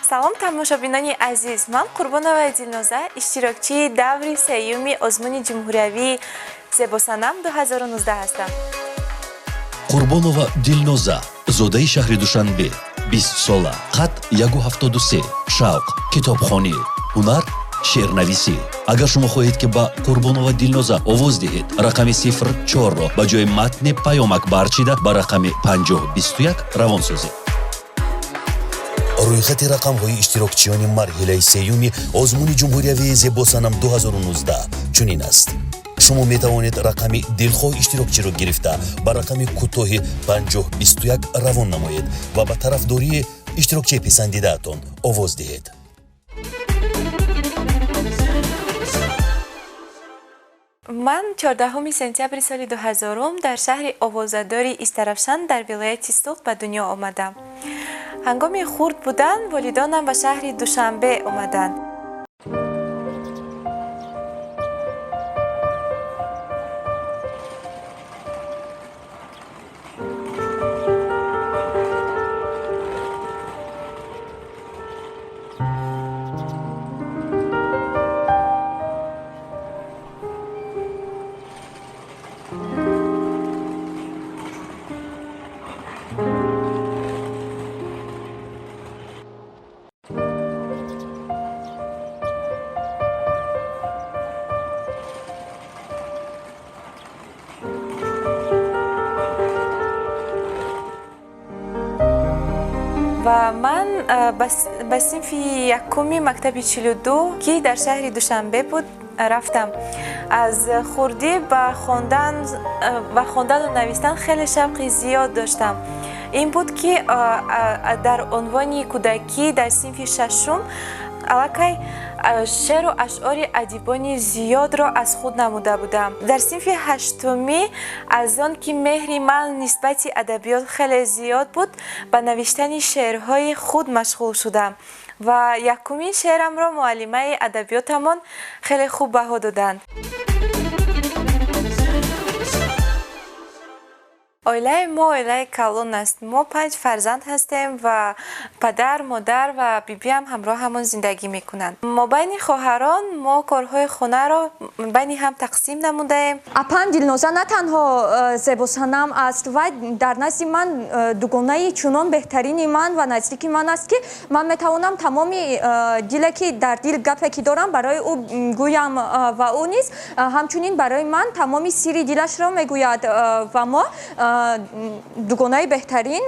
Салом, тамошобинони азиз! Ман Қурбонова Дилноза, иштирокчии даври сеюми озмуни ҷумҳуриявии «Зебосанам 2019» ҳастам. Қурбонова Дилноза, зодаи шаҳри Душанбе, 20 сола, қад 1,73, шавқ китобхонӣ, ҳунар шеърнависӣ. Агар шумо хоҳед, ки ба Қурбонова Дилноза овоз диҳед, рақами 04-ро ба ҷои матни паёмак барчида, ба рақами 5021 равон созед. Рӯйхати рақамҳои иштирокчиёни марҳилаи сеюми озмуни ҷумҳуриявии «Зебосанам 2019» чунин аст. Шумо метавонед рақами дилхоҳ иштирокчиро гирифта, ба рақами кӯтоҳи 5021 равон намоед ва ба тарафдории иштирокчии писандидаатон овоз диҳед. Ман 14 сентябри соли 2000 дар шаҳри овозадори Истаравшан дар вилояти Суғд ба дунё омадам. Ҳангоми хурд будан волидонам ба шаҳри Душанбе омаданд. Ва ман ба синфи якуми мактаби 42, ки дар шаҳри Душанбе буд, рафтам. Аз хурдӣ ба хондану навистан хеле шавқи зиёд доштам. Ин буд, ки дар унвони кӯдакӣ дар синфи шашум аллакай шеъру ашъори адибони зиёдро аз худ намуда будам. Дар синфи ҳаштумӣ, аз он ки меҳри ман нисбати адабиёт хеле зиёд буд, ба навиштани шеърҳои худ машғул шудам ва якумин шеърамро муаллимаи адабиётамон хеле хуб баҳо доданд. Оилаи мо оилаи калон аст. Мо панҷ фарзанд ҳастем ва падар, модар ва бибиам ҳамроҳамон зиндагӣ мекунанд. Мо байни хоҳарон мо корҳои хонаро байни ҳам тақсим намудаем. Апам Дилноза на танҳо зебосанам аст, вай дар назди ман дугонаи чунон беҳтарини ман ва наздики ман аст, ки ман метавонам тамоми диле ки дар дил гапе ки дорам, барои ӯ гӯям ва ӯ низ ҳамчунин барои ман тамоми сирри дилашро мегӯяд. Ва мо дугонаи беҳтарин,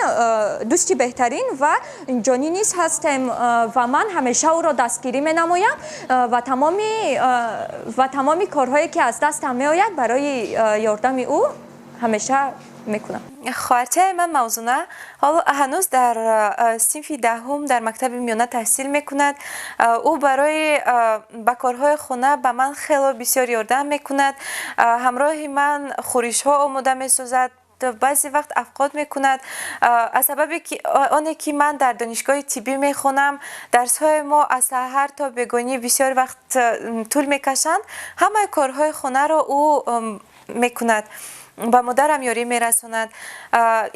дӯсти беҳтарин ва ҷонӣ низ ҳастем ва ман ҳамеша ӯро дастгирӣ менамоям ва тамоми корҳое ки аз дастам меояд, барои ёрдами ӯ ҳамеша мекунам. Хоҳарчаи ман Мавзуна ҳоло ҳанӯз дар синфи 10-ум дар мактаби миёна таҳсил мекунад. Ӯ барои ба корҳои хона ба ман хело бисёр ёрдам мекунад. Ҳамроҳи ман хӯришҳо омода месозад, баъзе вақт авқот мекунад. Аз сабаби оне ки ман дар донишгоҳи тиббӣ мехонам, дарсҳои мо аз саҳар то бегонӣ бисёр вақт тӯл мекашанд, ҳамаи корҳои хонаро ӯ мекунад, ба модарам ёрӣ мерасонад.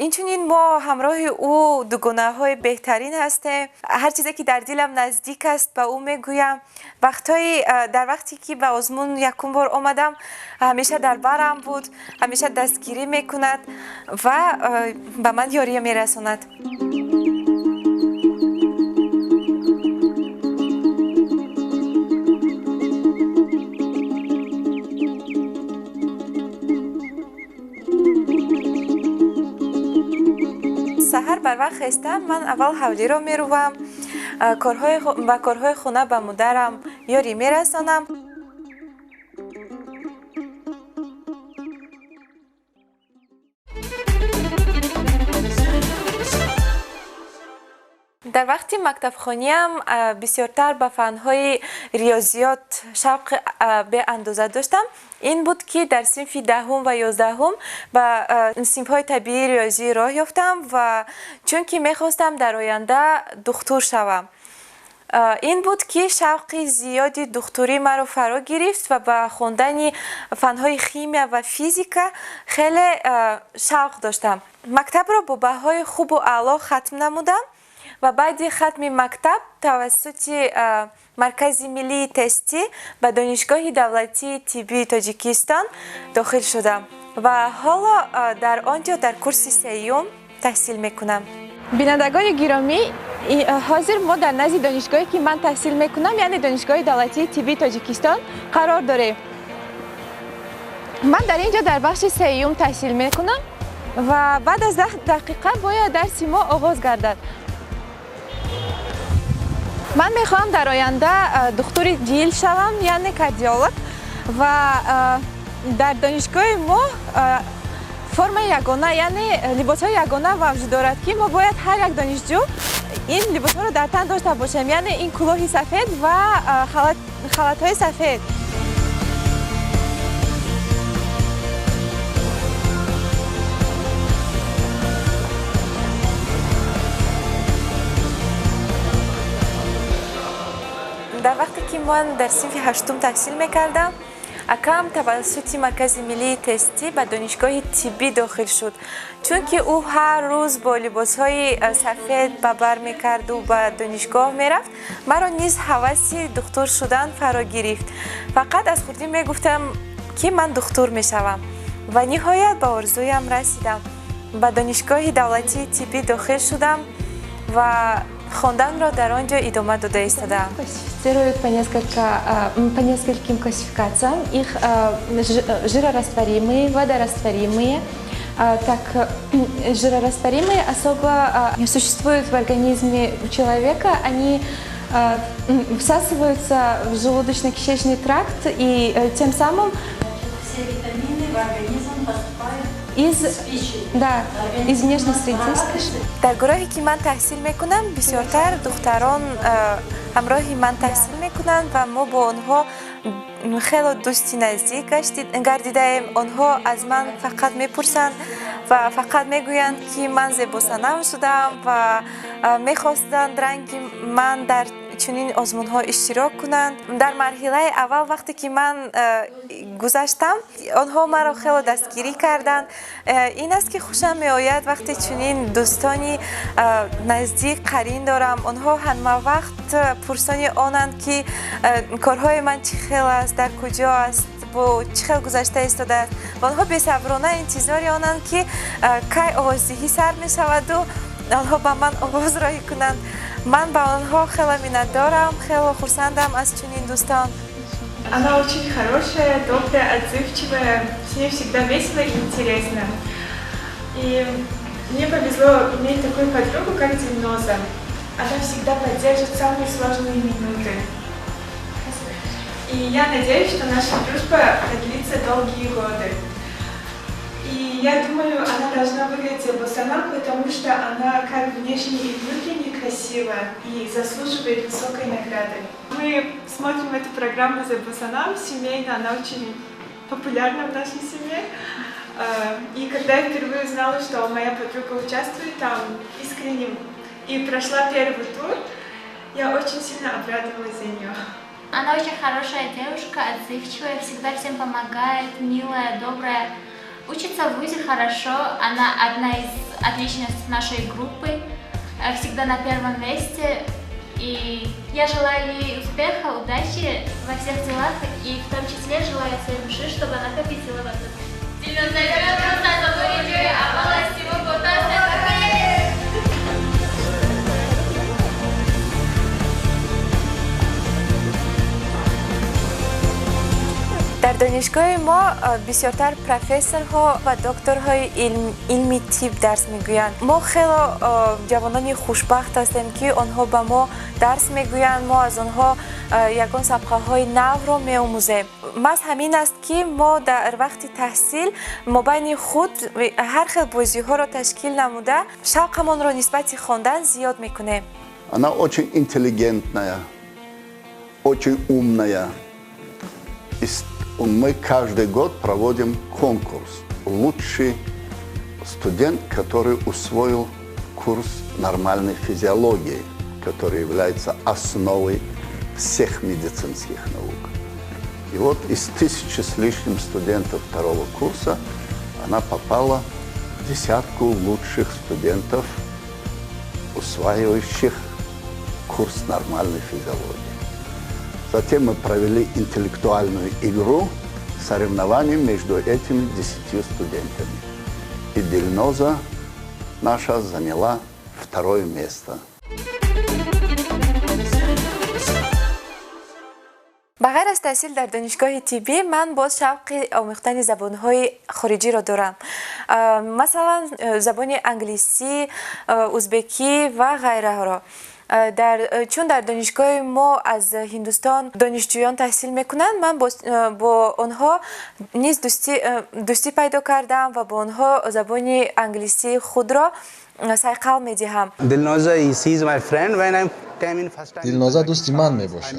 Инчунин мо ҳамроҳи ӯ дугонаҳои беҳтарин ҳастем. Ҳар чизе ки дар дилам наздик аст, ба ӯ мегӯям. Вақтҳои дар вақте ки ба озмун якум бор омадам, ҳамеша дар барам буд, ҳамеша дастгирӣ мекунад ва ба ман ёрӣ мерасонад. Саҳар барвақт хестам, ман аввал ҳавлиро мерувам, ба корҳои хона ба модарам ёрӣ мерасонам. Дар вақти мактабхониам бисёртар ба фанҳои риёзиёт шавқи беандоза доштам. Ин буд, ки дар синфи 10-ум ва 11-ум ба синфҳои табиии риёзӣ роҳ ёфтам ва чунки мехостам дар оянда духтур шавам. Ин буд, ки шавқи зиёди духтурӣ маро фаро гирифт ва ба хондани фанҳои химия ва физика хеле шавқ доштам. Мактабро бо баҳои хубу аъло хатм намудам ва баъди хатми мактаб тавассути Маркази миллии тестӣ ба Донишгоҳи давлатии тиббии Тоҷикистон дохил шудам ва ҳоло дар он ҷо дар курси сеюм таҳсил мекунам. Бинандагони гиромӣ, ҳозир мо дар назди донишгоҳе, ки ман таҳсил мекунам, яъне Донишгоҳи давлатии тиббии Тоҷикистон, қарор дорем. Ман дар ин ҷо дар бахши сеюм таҳсил мекунам ва баъд аз 10 дақиқа бояд дарси мо оғоз гардад. Ман мехоҳам дар оянда духтури дил шавам, яъне кардиолог, ва дар донишгоҳи мо формаи ягона, яъне либосҳои ягона мавҷуд дорад, ки мо бояд ҳар як донишҷӯ ин либосҳоро дар тан дошта бошем, яъне ин кӯлоҳи сафед ва халатҳои сафед. Дар вақте ки ман дар синфи ҳаштум таҳсил мекардам, акам тавассути Маркази миллии тестӣ ба донишгоҳи тиббӣ дохил шуд. Чунки ӯ ҳар рӯз бо либосҳои сафед ба бар мекарду ба донишгоҳ мерафт, маро низ ҳаваси духтур шудан фаро гирифт. Фақат аз хурдӣ мегуфтам, ки ман духтур мешавам, ва ниҳоят ба орзуям расидам, ба Донишгоҳи давлатии тиббӣ дохил шудам ва хонданро дар он ҷо идома дода истодаам. Классифицируют по нескольким классификациям. Их жирорастворимые, водорастворимые. Так, жирорастворимые особо существуют в организме человека. Они всасываются в желудочно-кишечный тракт и тем самым Все витамины в организм поступают из, с пищей. Да, из Организм внешней у нас среды. вырабатывает Дар гурӯҳе, ки ман таҳсил мекунам, бисёртар духтарон ҳамроҳи ман таҳсил мекунанд ва мо бо онҳо хело дӯсти наздик гардидаем. Онҳо аз ман фақат мепурсанд ва фақат мегӯянд, ки ман зебосанам шудам, ва мехостанд ранги ман дар чунин озмунҳо иштирок кунанд. Дар марҳилаи аввал, вақте ки ман гузаштам, онҳо маро хело дастгирӣ карданд. Ин аст, ки хушам меояд, вақте чунин дӯстони наздик, қарин дорам. Онҳо ҳама вақт пурсони онанд, ки корҳои ман чӣ хел аст, дар куҷо аст, бо чӣ хел гузашта истодааст, ва онҳо бесаброна интизори онанд, ки кай овоздиҳӣ сар мешаваду онҳо ба ман овоз роҳӣ кунанд. Ман ба онҳо хело миннатдорам, хело хурсандам аз чунин дӯстон. Она очень хорошая, добрая, отзывчивая, с ней всегда весело и интересно. И мне повезло иметь такую подругу, как Дильноза. Она всегда поддержит самые сложные минуты. И я надеюсь, что наша дружба продлится долгие годы. И я думаю, она должна выиграть Зебосанам, потому что она как внешне и внутренне красива и заслуживает высокой награды. Мы смотрим эту программу Зебосанам семейно, она очень популярна в нашей семье. И когда я впервые узнала, что моя подруга участвует там искренне и прошла первый тур, я очень сильно обрадовалась за нее. Она очень хорошая девушка, отзывчивая, всегда всем помогает, милая, добрая. Учится в вузе хорошо, она одна из отличниц нашей группы, всегда на первом месте. И я желаю ей успеха, удачи во всех делах, и в том числе желаю от всей души, чтобы она победила в этом. Дильноза, сазовори аввал ҳастӣ мо бо ту ҳастем. Дар донишгоҳи мо бисёртар профессорҳо ва докторҳои илми тиб дарс мегӯянд. Мо хело ҷавонони хушбахт ҳастем, ки онҳо ба мо дарс мегӯянд, мо аз онҳо ягон сабқаҳои навро меомӯзем. Маҳз ҳамин аст, ки мо дар вақти таҳсил мобайни худ ҳар хел бозиҳоро ташкил намуда, шавқамонро нисбати хондан зиёд мекунем. Она очень интеллигентная, очень умная. И мы каждый год проводим конкурс «Лучший студент, который усвоил курс нормальной физиологии». который является основой всех медицинских наук. И вот из 1000 с лишним студентов второго курса она попала в десятку лучших студентов, усваивающих курс нормальной физиологии. Затем мы провели интеллектуальную игру, соревнование между этими 10 студентами. И Дильноза наша заняла второе место. Ба ғайр аз таҳсил дар донишгоҳи тиббӣ, ман боз шавқи омӯхтани забонҳои хориҷиро дорам, масалан, забони англисӣ, узбекӣ ва ғайраҳоро. Чун дар донишгоҳи мо аз Ҳиндустон донишҷӯён таҳсил мекунанд, ман бо онҳо низ дӯстӣ пайдо кардам ва бо онҳо забони англисии худро сайқал медиҳам. Дилноза дӯсти ман мебошад.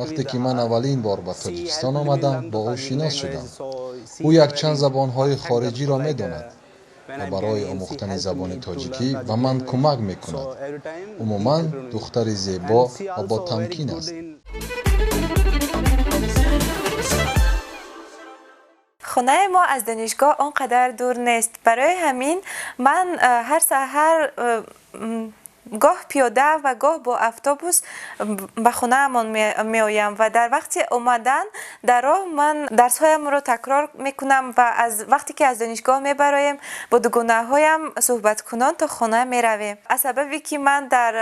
Вақте ки ман аввалин бор ба Тоҷикистон омадам, бо ӯ шинос шудам. Ӯ якчанд забонҳои хориҷиро медонад ва барои омӯхтани забони тоҷикӣ ба ман кӯмак мекунад. Умуман, духтари зебо ва ботамкин аст. Хонаи мо аз донишгоҳ он қадар дур нест. Барои ҳамин ман ҳар саҳар гоҳ пиёда ва гоҳ бо автобус ба хонаамон меоям ва дар вақти омадан дар роҳ ман дарсҳоямро такрор мекунам ва аз вақте ки аз донишгоҳ мебароем, бо дугонаҳоям суҳбаткунон то хона меравем. Аз сабабе ки ман дар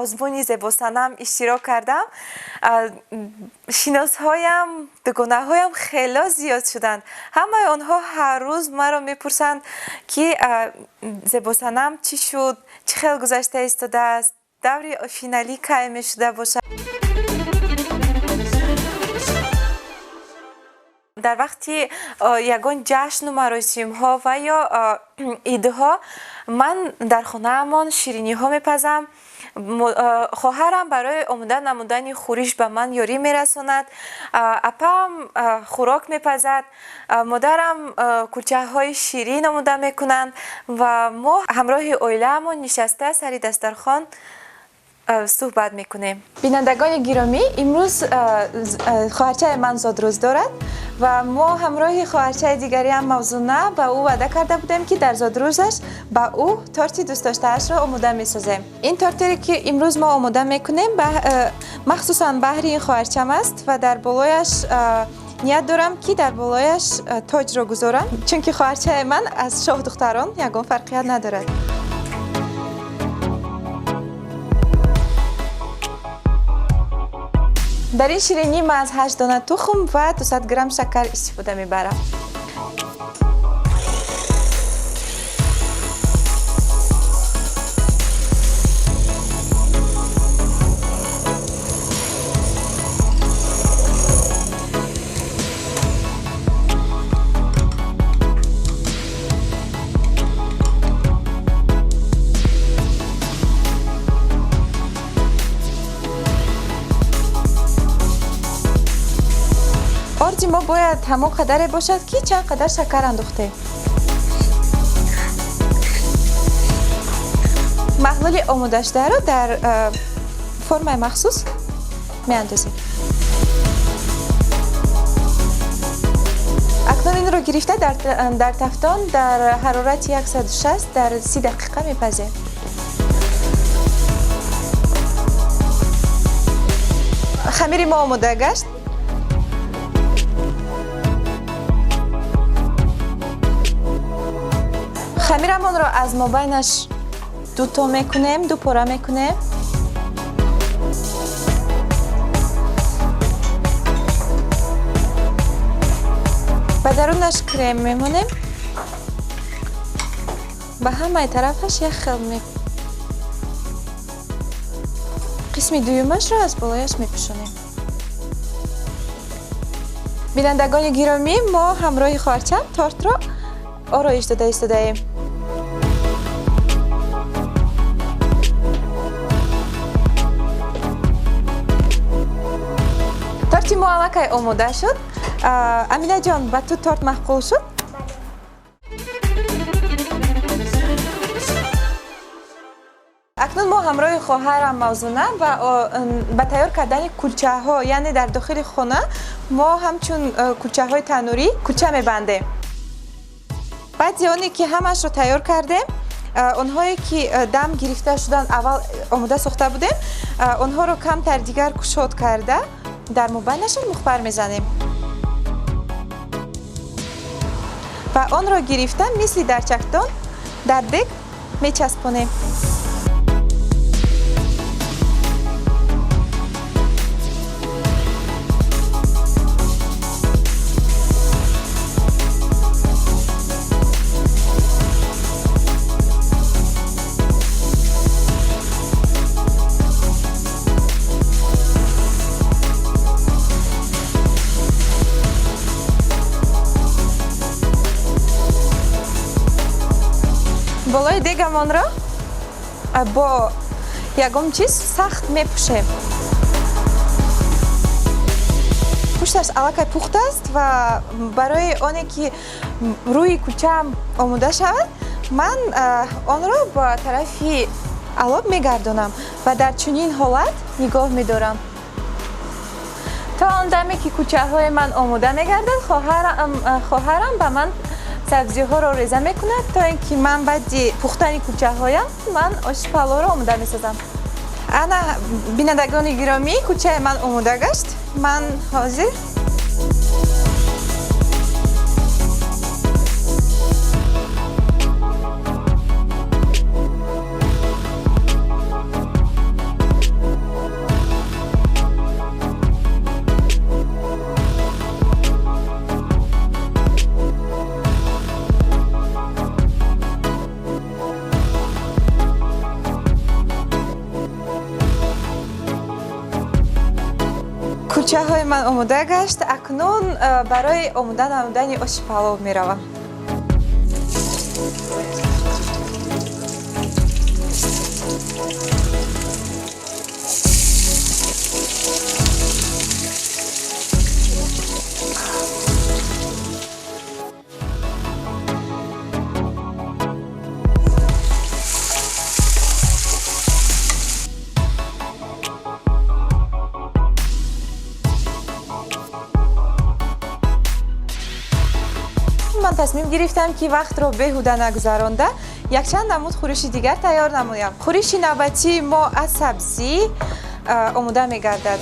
озмуни зебосанам иштирок кардам, шиносҳоям, дугонаҳоям хело зиёд шуданд. Ҳамаи онҳо ҳар рӯз маро мепурсанд, ки зебосанам чӣ шуд, чӣ хел гузашта истодааст, даври финалӣ кай мешуда бошад. Дар вақти ягон ҷашну маросимҳо ва ё идҳо ман дар хонаамон шириниҳо мепазам. Хоҳарам барои омода намудани хӯриш ба ман ёрӣ мерасонад, апаам хӯрок мепазад, модарам кулчаҳои ширин омода мекунанд ва мо ҳамроҳи оилаамон нишаста сари дастархон суҳбат мекунем. Бинандагони гиромӣ, имрӯз хоҳарчаи ман зодрӯз дорад ва мо ҳамроҳи хоҳарчаи дигариам Мавзуна ба ӯ ваъда карда будем, ки дар зодрӯзаш ба ӯ торти дӯстдоштаашро омода месозем. Ин тортере ки имрӯз мо омода мекунем, махсусан баҳри ин хоҳарчам аст ва дар болояш ният дорам, ки дар болояш тоҷро гузорам, чунки хоҳарчаи ман аз шоҳдухтарон ягон фарқият надорад. Дар ин ширинӣ ман аз 8 дона тухм ва 200 грамм шакар истифода мебарам. Орди мо бояд ҳамон қадаре бошад, ки чанд қадар шакар андохтем. Маҳлули омодашударо дар формаи махсус меандозем. Акнун инро гирифта дар тафтон дар ҳарорати 160 дар 30 дақиқа мепазем. Хамири мо омода гашт. Хамирамонро аз мобайнаш дуто мекунем, ду пора мекунем. Ба дарунаш крем мемонем. Ба ҳамаи тарафаш як хел қисми дуюмашро аз болояш мепӯшонем. Бинандагони гиромӣ, мо ҳамроҳи хоҳарчам тортро ороиш дода истодаем. Торти мо аллакай омода шуд. Аминаҷон, ба ту торт маъқул шуд? Акнун мо ҳамроҳи хоҳарам Мавзуна ба тайёр кардани кулчаҳо, яъне дар дохили хона мо ҳамчун кулчаҳои танӯрӣ кулча мебандем. Баъди оне ки ҳамаашро тайёр кардем, онҳое ки дам гирифта шуданд, аввал омода сохта будем, онҳоро камтар дигар кушод карда дар мобайнашон мухбар мезанем ва онро гирифта мисли дар чакдон дар дег мечаспонем. Болои дегамонро бо ягон чиз сахт мепӯшем. Пушташ аллакай пухта аст ва барои оне ки рӯи кулчаам омода шавад, ман онро ба тарафи алоб мегардонам ва дар чунин ҳолат нигоҳ медорам. То он даме ки кулчаҳои ман омода мегардад, хоҳарам ба ман сабзиҳоро реза мекунад, то ин ки ман баъди пухтани кулчаҳоям ман оши паловро омода месозам. Ана, бинандагони гиромӣ, кулчаи ман омода гашт. Ман ҳозир кулчаҳои ман омода гашт. Акнун барои омода намудани оши палов меравам. Ман тасмим гирифтам ки вақтро беҳуда нагузаронда якчанд намуд хӯриши дигар тайёр намоям. Хӯриши навбатии мо аз сабзӣ омода мегардад.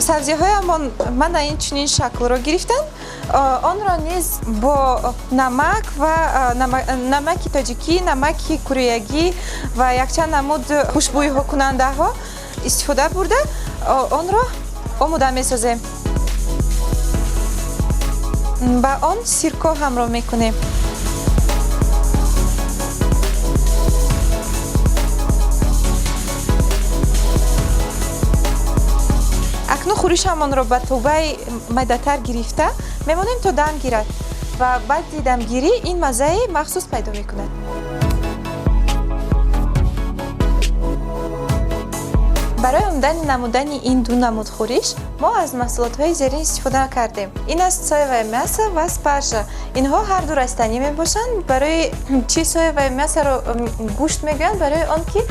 Сабзиҳоямон мана ин чунин шаклро гирифтанд. Онро низ бо намак ва намаки тоҷикӣ, намаки кӯреягӣ ва якчанд намуд хушбӯйкунандаҳо истифода бурда онро омода месозем. Ба он сирко ҳамроҳ мекунем. Акнун хӯришамонро ба тобаи майдатар гирифта мемонем то дам гирад ва баъди дамгирӣ ин маззаи махсус пайдо мекунад. Барои омода намудани ин ду намуд хӯриш мо аз маҳсулотҳои зерин истифода кардем. Ин аст соевое мясо ва спаржа. Инҳо ҳар ду растанӣ мебошанд. Барои чи соевое мясоро гӯшт мегӯянд? Барои он ки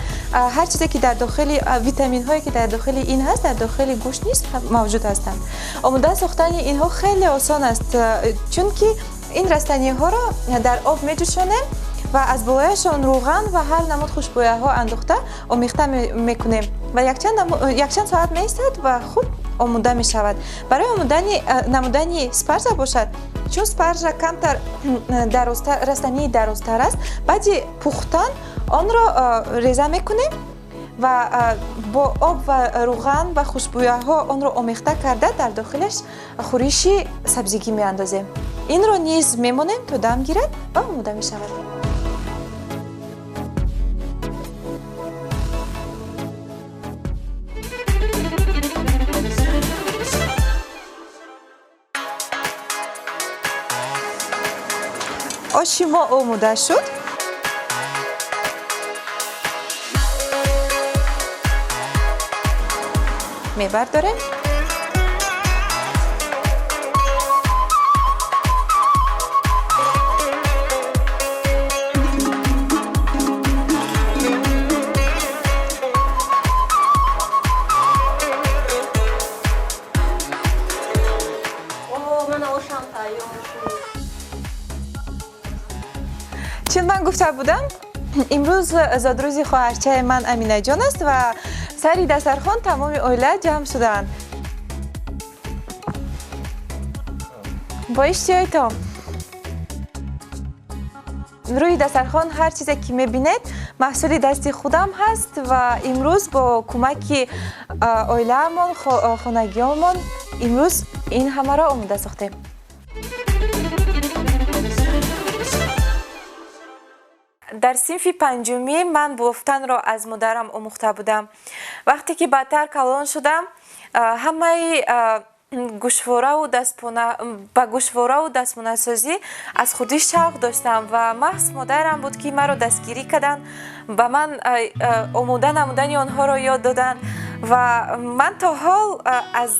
ҳар чизе ки дар дохили витаминҳое ки дар дохили ин ҳаст, дар дохили гӯшт низ мавҷуд ҳастанд. Омода сохтани инҳо хеле осон аст, чунки ин растаниҳоро дар об меҷӯшонем ва аз болояшон рӯған ва ҳар намуд хушбӯяҳо андохта омехта мекунем ва якчанд соат меистад ва худ омода мешавад. Барои намудани спаржа бошад, чун спаржа камтар растании дарозтар аст, баъди пухтан онро реза мекунем ва бо об ва рӯған ва хушбӯяҳо онро омехта карда дар дохилаш хӯриши сабзигӣ меандозем. Инро низ мемонем то дам гирад ва омода мешавад. Оши мо омода шуд. Мебардорем. Гуфта будам, имрӯз зодрӯзи хоҳарчаи ман Аминаҷон аст ва сари дастархон тамоми оила ҷамъ шудаанд. Бо иштиҳоитон. Рӯи дастархон ҳар чизе ки мебинед маҳсули дасти худам ҳаст ва имрӯз бо кӯмаки оилаамон, хонагиёмон имрӯз ин ҳамаро омода сохтем. Дар синфи панҷумӣ ман бофтанро аз модарам омӯхта будам. Вақте ки баъдтар калон шудам, ҳамаи гӯшвораву ба гӯшвораву дастмонасозӣ аз худӣ шавқ доштам ва маҳз модарам буд, ки маро дастгирӣ карданд, ба ман омода намудани онҳоро ёд доданд ва ман то ҳол аз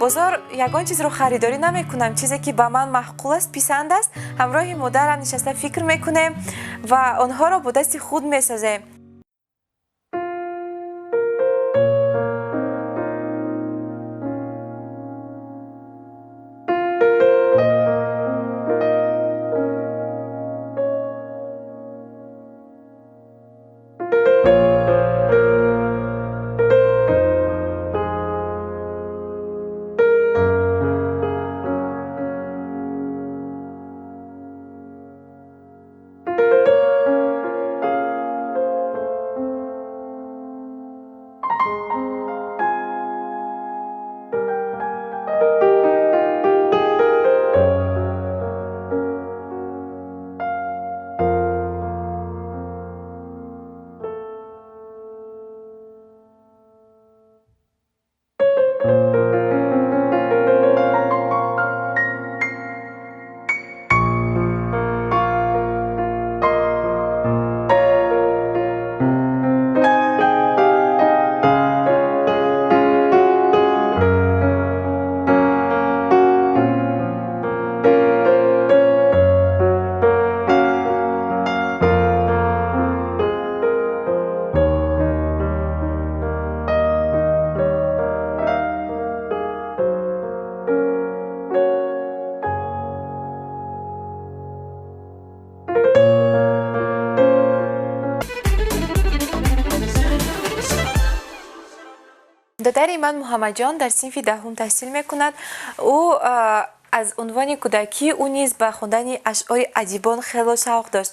бозор ягон чизро харидорӣ намекунам. Чизе ки ба ман маъқул аст, писанд аст, ҳамроҳи модарам нишаста фикр мекунем ва онҳоро бо дасти худ месозем. Додари ман Муҳаммадҷон дар синфи даҳум таҳсил мекунад. Ӯ аз унвони кӯдакӣ ӯ низ ба хондани ашъори адибон хело шавқ дошт.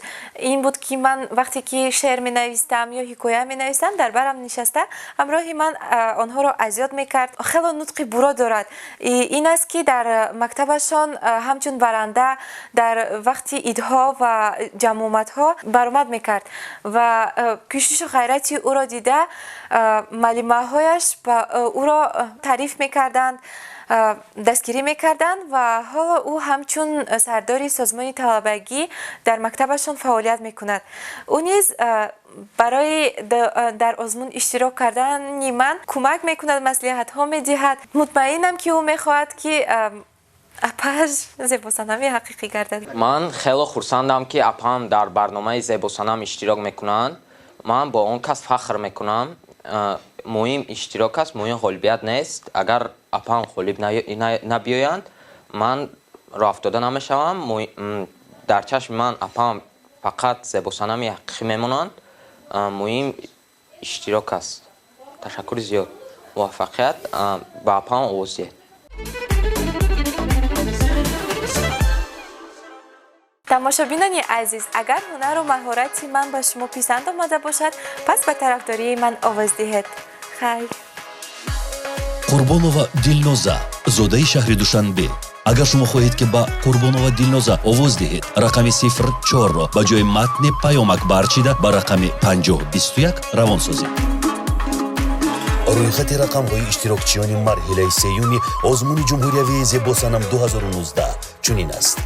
Ин буд, ки ман вақте ки шеър менавистам ё ҳикоя менавистам, дар барам нишаста ҳамроҳи ман онҳоро азёд мекард. Хело нутқи буро дорад. Ин аст, ки дар мактабашон ҳамчун баранда дар вақти идҳо ва ҷамъомадҳо баромад мекард ва кӯшишу ғайрати ӯро дида муаллимаҳояш ӯро таъриф мекарданд, дастгирӣ мекарданд ва ҳоло ӯ ҳамчун сардори созмони талабагӣ дар мактабашон фаъолият мекунад. Ӯ низ барои дар озмун иштирок кардани ман кӯмак мекунад, маслиҳатҳо медиҳад. Мутмаинам, ки ӯ мехоҳад, ки апааш зебосанами ҳақиқӣ гардад. Ман хело хурсандам, ки апаам дар барномаи зебосанам иштирок мекунанд. Ман бо он кас фахр мекунам. Муҳим иштирок аст, муҳим ғолибият нест. Агар апаам ғолиб набиёянд, ман роҳафтода намешавам. Дар чашми ман апаам фақат зебосанами ҳақиқӣ мемонанд. Муҳим иштирок аст. Ташаккури зиёд, муваффақият ба апаам овоз диҳед. Тамошобинони азиз, агар ҳунару маҳорати ман ба шумо писанд омада бошад, пас ба тарафдории ман овоз диҳед. Хайр. Қурбонова Дилноза, зодаи шаҳри Душанбе. Агар шумо хоҳед, ки ба Қурбонова Дилноза овоз диҳед, рақами 04-ро ба ҷои матни паёмак барчида ба рақами 5021 равон созед. Рӯйхати рақамҳои иштирокчиёни марҳилаи сеюми озмуни ҷумҳуриявии зебосанам 2019 чунин аст.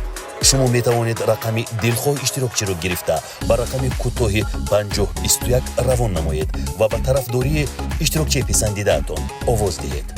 Шумо метавонед рақами дилхоҳ иштирокчиро гирифта ба рақами кӯтоҳи 5021 равон намоед ва ба тарафдории иштирокчии писандидаатон овоз диҳед.